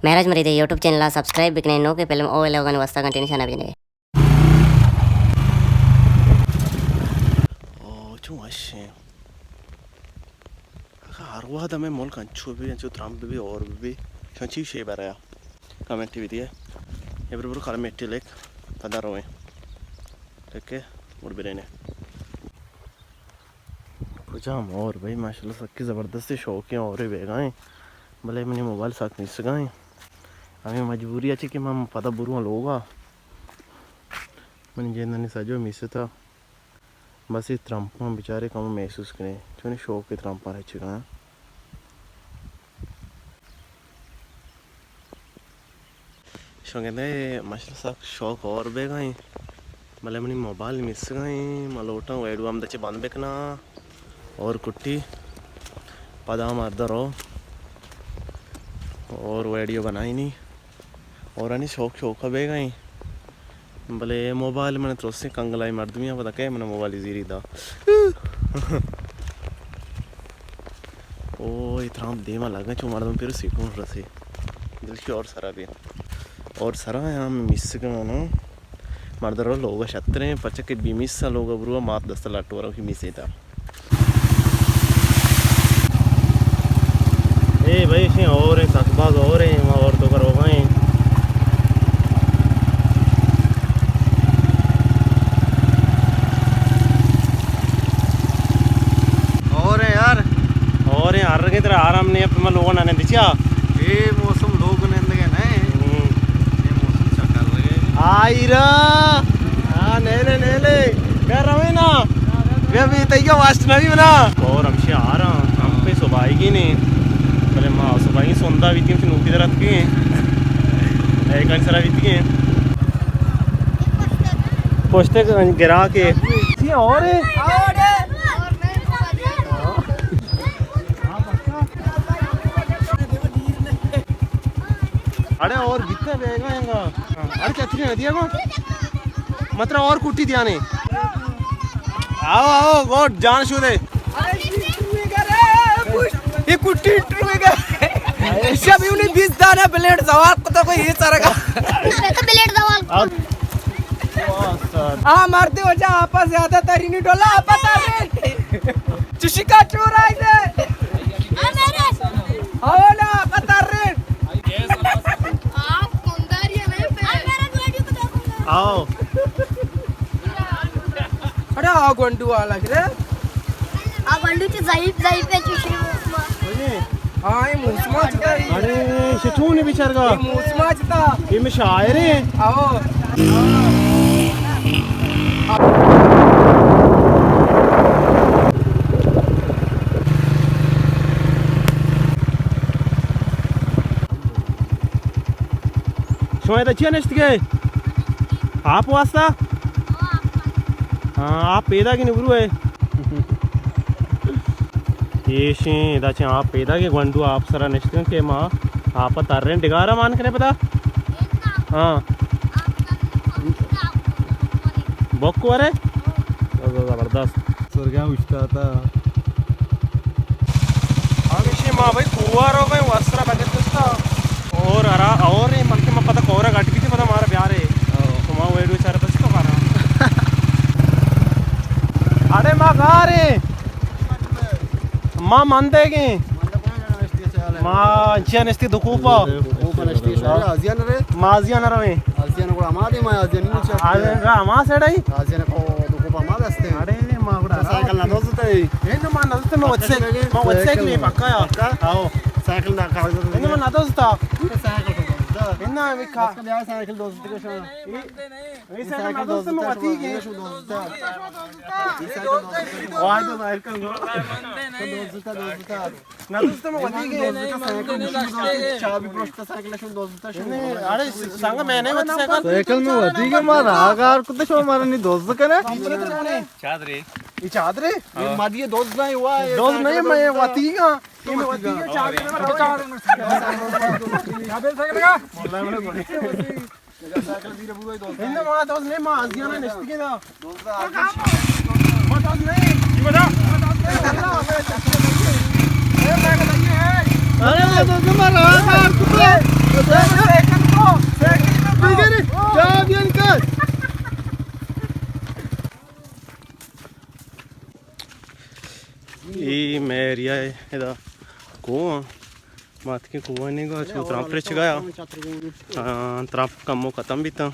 مہراج مرید ءِ YouTube channel ءَ سبسکرائب بکنے، نوکیں فلم او ویلاگانی واسطہ گھنٹی نشان ءَ بجنے۔ او، چون وش ایں۔ اگاں ہر وہد ہمے ملک انچو بہ بی، انچو ترمپ بہ بی، اور بہ بی، شما چی شے بریا؟ کمنٹی بہ دیئے۔ ابرو برو کمنٹی لکھ، پدا رویں۔ ٹھیک ہے، گڑ برینیں۔ کجام اور بھائی، ماشاءاللہ سکی زبردستی شوقیں اورے بیگا ایں، بلے منی موبائل سک میسگا ایں۔ ہمے مجبوری اچ کہ من پدا برواں لوگا، منی جندانی سجو میستا۔ بس اے ترمپاں بیچارے کمو محسوس کنے، چونیں شوقے ترمپاں رچگا۔ شما گندے ماشاءاللہ سک شوق اور بیگا ایں، بلے منی موبائل میسگا ایں، ما لوٹاں ویڈیو ہمدا چہ بند بکناں اور کٹی پدا مرد رو اور ویڈیو بنائینی اور انی شوق شوق بیگا ایں۔ بلے موبائل من ترسیں کنگلائی مردمی آں، پدا کئے من موبائل زیری دا۔ او، اے ترمپ دیما لگا چو مردم پھر سکون رسے۔ دلشی اور سرا بیا۔ اور سرا ہم میسگا نا۔ مرد رو لوگا شتریں، پرچہ کہ بی میسا لوگا بروا مات دست لٹ ورا کی میسے تا۔ اے بھائی، ایشیں اور ایں، سک باز اور ایں، ما اور تو کرو گئے۔ اور ایں یار۔ اور ایں، ہر رگے ترا آرام نہیں، اب میں لوگوں نے دچیا۔ اے موسم لوگ نندگے نہ۔ ہوں۔ اے موسم چکر لگے۔ آئی را۔ ہاں، نیلے، نیلے۔ بیا رویں نا۔ بیا بھی تیگا واسط نہ بھی بنا۔ اور ہمشی آ رہا، ہم پہ صبحائی کی نہیں۔ بلے ما صبحائی سوندا بیتی ہم نوکی درات کی۔ اے کن سرا بیتی ہیں۔ پوچھتے گرا کے۔ سی اور ہے۔ اڑے اور بیتے بیگا ہنگا۔ اڑے چتری نہ دیا گو۔ مترا اور کٹی دیا نے۔ آؤ، آؤ، گوڈ جان شو دے۔ یہ کٹی ٹرو گا۔ شب یونی بیس دانا بلیڈ زوال کو تو کوئی یہ سارا کا۔ بلیڈ زوال۔ آ مردے وجہ آپا زیادہ ترینی ڈولا آپا ترین۔ چشی کا چور آئی دے۔ آ میرے۔ آو نا، آپا ترین۔ آپ کنداری ہے نہیں پہ۔ آؤ۔ اڑے آ گونڈو آ لگ رہے۔ آ گونڈو چی ضعیف، ضعیف ہے چشی موسم۔ ہاں، یہ موسم آ چکا ہے۔ اڑے، شچون ہے بیچارگا۔ یہ موسم آ چکا۔ یہ میں شاعر ہیں۔ آؤ۔ شما ادا چیا نشتگے؟ آپ واسطہ؟ ہاں، آپ پیدا کی نبرو ہے۔ ایشیں ادا چہ آپ پیدا کہ گونڈو آپ سرا نشتگن کہ ما آپ ترین ڈگارا مان کنے پدا۔ ہاں۔ بک ورے؟ زبردست۔ سرگاں اشتاتا۔ ہمیشہ ما بھائی کوہ ءَ روگ ءَ ایں، وسرا بجت دستا۔ اور ارا، اور ایں، بلکہ ما پتہ کورا گٹ بیتے، پتہ مارا بیارے۔ او۔ تو ما ویڈیو چارے بس تو کرا۔ اڑے ما گارے۔ ما مندے گے۔ ما انچیا نشتی دو کوپا۔ کوپا نشتی شالا۔ آزیان رے۔ ما آزیان رویں۔ آزیان گڑا ما دے، ما آزیان نو چا۔ آزیان را ما سڑائی۔ آزیان کو دو کوپا ما دستے۔ اڑے ما گڑا۔ سائیکل نہ دوزتے۔ اے نو ما نہ دوزتے، ما وت سائیکل، ما وت سائیکل پکا یا۔ پکا؟ آؤ۔ سائیکل نہ کاغذ۔ اے نو ما نہ دوزتا۔ سائیکل تو دوزتا۔ اے نو وکا۔ بیا سائیکل دوزتے۔ اے سائیکل نہ دوزتے، ما وتی گے۔ دوزتا۔ اے سائیکل دوزتا۔ واہ، تو سائیکل دوزتا، دوزتا۔ نہ دوست، ما وتی گے۔ چابی پروشتا سائیکل شون دوزتا شون۔ اڑے سنگ میں نے وتی سائیکل۔ سائیکل میں وتی گے، ما راہ گار کتے، شما مارا نی دوز کنے۔ چادرے۔ یہ چادرے؟ یہ مادی دوز نہیں ہوا، یہ دوز نہیں، میں وتی گا۔ یہ میں وتی گا، چادرے۔ انہ ما دوز نے ما آزیانا نشتگے دا۔ ما دوز نے۔ اے مئے ایریا ءِ ادا کوہ آں۔ ما اتکیں کوہ ءِ نیمگ ءَ، چو ترمپ رچگ ءَ آں۔ ہاں، ترمپ کمو ختم بیتاں۔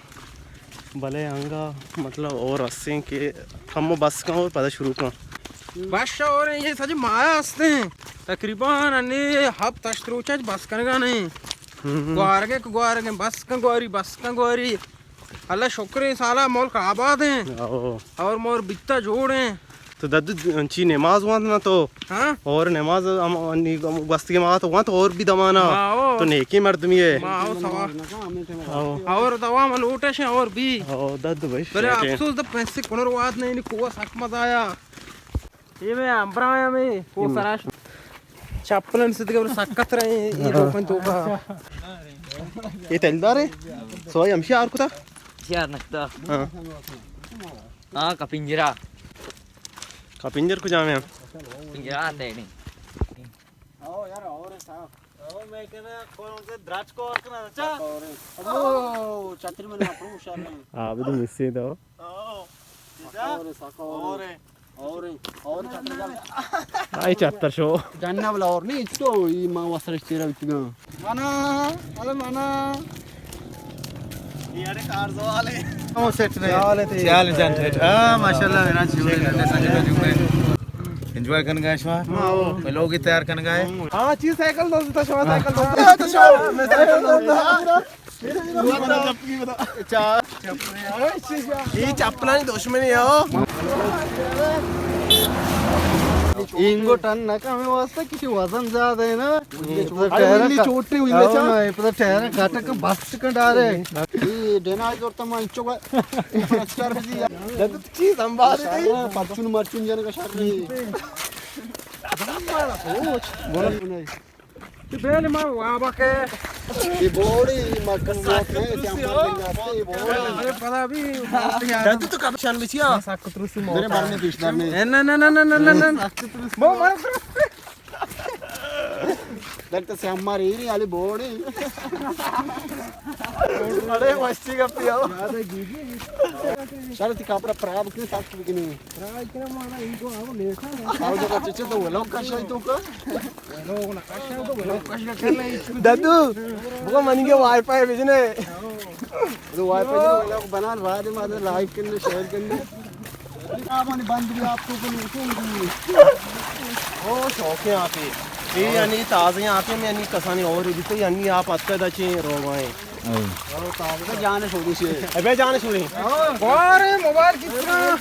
بلے انگا مطلب اور ہستیں کہ کمو بس کن اور پدا شروع کن۔ بس اور یہ سجے ماہ ہستیں۔ تقریباً انی ہفت ہشت روچ اچ بس کنگا نہیں۔ ہم۔ گوارگیں کہ گوارگیں، بس کن گواری، بس کن گواری۔ اللہ شکر ایں، سالا ملک آباد ایں۔ او۔ اور مور بیتا جوڑ ایں۔ تو ددو چی نماز وانت نا تو؟ ہاں؟ اور نماز ہم، نی-، گوستگی ما تو وانت اور بھی دمانا۔ ہاں، او۔ تو نیکی مردمی ہے۔ ہاں، او، سوا۔ او۔ اور دوا من لوٹش اور بھی۔ او، ددو بھائی، بلے شیٹ ہے۔ افسوس دا پیسے کنر واد نہیں، نی کوہ سک مزہ آیا۔ اے مئے امبراہ ایں، ہمے کوہ سرا۔ چپلن سدگہ بلے سکت رہے، اے لوکن توکا۔ اے تیلدار ایں؟ سوئی ہمشی آر کتا؟ ہمشی آر نکتا۔ ہاں۔ ہاں، کپنجرا۔ کپنجر کجا میں؟ پنجرا تیڑی۔ او یار، اور ہے صاحب۔ او، میں کہنا، کون سے دراج کو اور کرنا، اچھا؟ او، چتری میں اپروش آ رہے ہیں۔ ہاں، بدو مسی دو۔ او، سکا اور ہے، سکا اور ہے۔ اور ہے۔ اور ہے، اور ہے، چتری جان۔ آئی چتر شو۔ جاننا بلا اور نہیں، تو یہ ماں واسرش تیرا بیتگا۔ مانا، ارے مانا۔ یہ ارے کار سوال ہے۔ او سیٹ نے۔ سوال ہے تے۔ چال جان سیٹ۔ ہاں، ماشاءاللہ، میرا جیو ہے، جیسا جیو ہے۔ انجوائے کرنے گئے شما؟ ہاں، او۔ میں لوگ ہی تیار کرنے گئے۔ ہاں، چیز سائیکل دوست تھا، شما سائیکل دوست تھا۔ ہاں، تو شما، میں سائیکل دوست تھا۔ اچھا۔ اے چپلانی دشمنی ہے، ہو۔ اینگو ٹن نہ کمے واسطہ کسی وزن زیادہ ہے نا۔ ٹائر انی کا-، چوٹی ہوئی او نا۔ نا، اے پتہ ٹائر کٹک بسٹ کن ڈارے۔ اے ڈینائزر تو من چوبا۔ چیز ہم بارے تھی۔ پرچون مرچون جانے کا شر نہیں۔ بولو نہیں۔ تو بیل ما وابا کے۔ یہ بوڑی، ما کسات نہیں، کیا مار دیں گے، یہ بوڑی۔ ارے پدا بھی۔ دادو تو کب شان بچیا؟ ساکت رسو موت۔ میرے مرنے پیش دار نہیں۔ نہ، نہ، نہ۔ بو مر۔ لگتا سے ہمارے ہی نہیں، علی بوڑی۔ ارے مستی کا پیا۔ شرط کپڑا پراب کیوں ساکت بکنی؟ پراب کنا مارا ان کو ہم لیٹا ہے۔ آو جو چچے تو ولو کشائی تو کا؟ دادو، بگو منی کے وائی فائی بجنے۔ تو وائی فائی بجنے، ولاگ بنا، بعد میں لائک کرنے، شیئر کرنے۔ آبانی بند بھی آپ کو بنی تو۔ او شوقیں آپے۔ اے یعنی تازہ آپے، یعنی کسانی اور بھی تو یعنی آپ اتکا دا چے روگائیں۔ ہاں۔ جانے چھوڑی سے۔ ابے جانے چھوڑی۔ اور موبائل کس طرح؟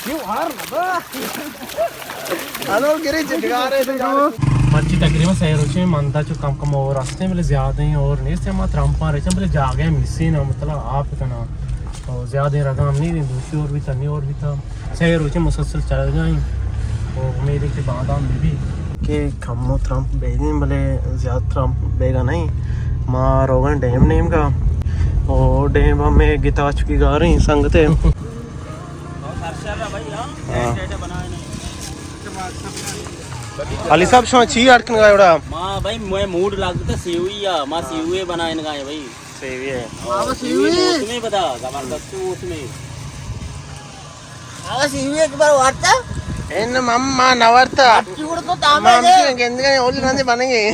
یہ ہر نبا۔ ہلو گری جگارے۔ مرچی تقریباً سہ روچیں، مندا چو کم کم اور ہستیں، بلے زیادہ ہیں اور نیست، ما ترمپاں رچیں، بلے جاگہ مسین، مطلب آپ کنا۔ اور زیادہ رگام نہیں، دوشی اور بھی تھا، نہیں اور بھی تھا۔ سہ روچیں مسلسل چل گئیں۔ اور امید ہے کہ بادام بھی بھی۔ کہ کم و ترمپ بیگیں، بلے زیادہ ترمپ بیگا نہیں۔ ما روگن ڈیم نیم کا۔ اور ڈیم ہمیں گتا چکی گاریں سنگتے۔ ہاں۔ علی صاحب، شما چی اڈ کنگا اڑا؟ ما بھائی، مئے موڈ لگتا سیوی آ، ما سیوی بنائن گائے بھائی۔ سیوی ہے۔ ہاں، سیوی۔ سیوی موسمی بدا، زبردست موسمی۔ آ سیوی ایک بار وارتا؟ ان مما نہ وارتا۔ چوڑ تو تامے مام دے۔ گندگا اولی راندے بنیں گے۔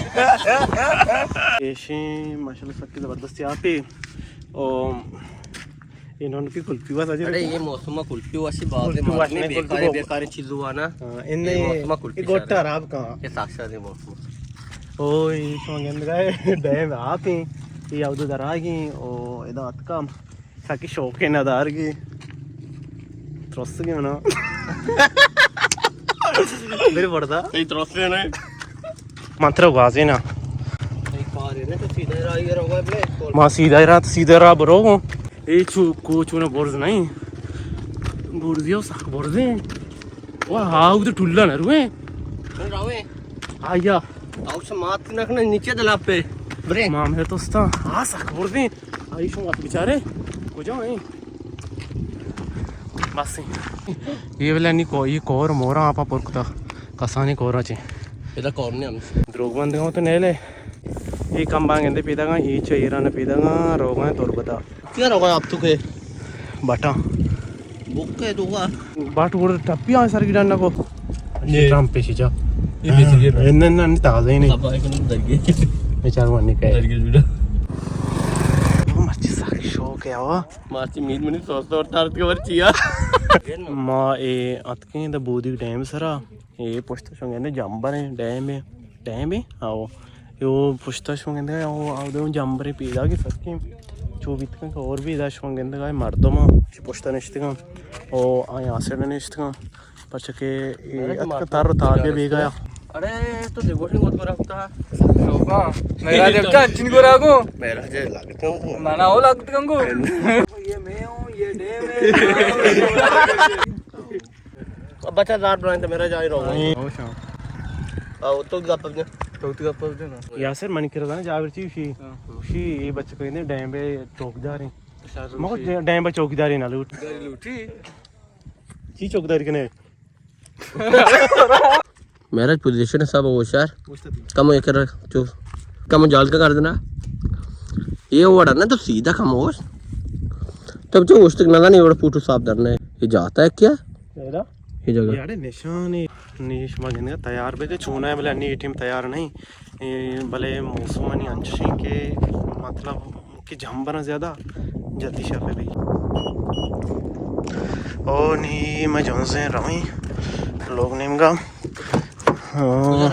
ایشی ماشاءاللہ سکی زبردستی آپی۔ او انہوں کی کلفی وا سجے۔ ارے یہ موسم میں کلفی واسی بات ہے، کلفی مارنے واسی بیکار، کلفی بیکار چیز ہوا نا۔ ہاں، ان یہ موسم میں کلفی گوٹا شاید۔ خراب کا۔ یہ ساکشا دے موسم۔ او، یہ شما گندگا ہے، ڈیم آپ ہیں، یہ اودو دراگی، او، ادا اتکا، ساکی شوق ہے ندار کی۔ ترس گئے منا۔ میرے پڑتا۔ صحیح ترس گئے نا۔ من ترا گوازی نا۔ ما سیدھا را، سیدھا را برو۔ اے چو، کو چونا برز نہیں۔ برزی ہو سک برزی۔ واہ، ہاو تو ٹولا نہ روئے۔ روئے۔ آیا۔ آو سے مات نہ کھنا نیچے دلا پہ۔ برے۔ مام ہے تو استا۔ ہاں، سک برزی۔ آئی شما بیچارے۔ کجا ہیں؟ بس۔ یہ ولا نی کو، یہ کور مورا آپا پر کتا۔ کسانی کورا چے۔ ادا کور نے ہم۔ دروگ بندگاں تو نیلے۔ اے کمباں گندے پیداگاں، اے چہ ایران پیداگاں، روگاں تربتا۔ کیا روگاں آپ تو کے؟ بٹا۔ بک کے دوگا۔ بٹ گڑ ٹپی آ سر گران نہ کو۔ یہ ٹرمپ پیچھے جا۔ یہ پیچھے جا۔ نہ، نہ، نہ، تازہ ہی نہیں۔ اب آئے کن درگے۔ بیچار ونی کے۔ درگے جوڑا۔ مرچی ساکی شوق ہے ہوا۔ مرچی مید منی سوست اور تارت کے مرچی یار۔ ما اے اتکیں دا بودی ڈیم سرا۔ اے پشت شنگندے جمبر ہیں، ڈیم ہے، ڈیم ہے، آو۔ یو پشت شنگندے، آو، آو دو جمبر پیدا کی سکیں۔ چو بیت کن کہ اور بھی ادا شنگندے مردم ہیں، چی پشت نشتگاں۔ او آیا سر نشتگاں۔ پرچہ کہ اے اتک تر و تاب بے گیا۔ ارے تو دیکھو نہیں بہت برا ہوتا۔ میرا جب چا انچن گورا کو۔ میرا جے لگتا ہوں۔ منا ہو لگتا ہوں کو۔ یہ میں ہوں، یہ ڈیم ہے۔ اب بچہ زار بنائیں تو میرا جائے رہو۔ ہاں۔ آو، تو گپ دے۔ تو تو گپ دے نا۔ یاسر منی کرا نا جابر چی شی۔ ہاں۔ شی اے بچہ کو نے ڈیم پہ چوکیدار ہیں۔ مگو ڈیم پہ چوکیدار ہیں نہ لوٹ۔ گھر لوٹی۔ چی چوکیداری کنے؟ میرا پوزیشن ہے سب ہوشیار۔ کم ایک کر چو۔ کم جال کا کر دینا۔ یہ وڑا نا تو سیدھا کم ہوش۔ تب جو اوشتک نہ نہیں وڑا فوٹو صاف درنا ہے۔ یہ جاتا ہے کیا؟ میرا؟ یہ جگہ۔ یار نشان ہے۔ نی شما گندگا تیار بے کہ چونا ہے، بلے انی ٹیم تیار نہیں۔ اے، بلے موسم انی انچشیں کہ مطلب کہ جمبر زیادہ جلدی شاپے بی۔ او نی میں جنزیں رویں لوگ نیمگا۔ ہاں۔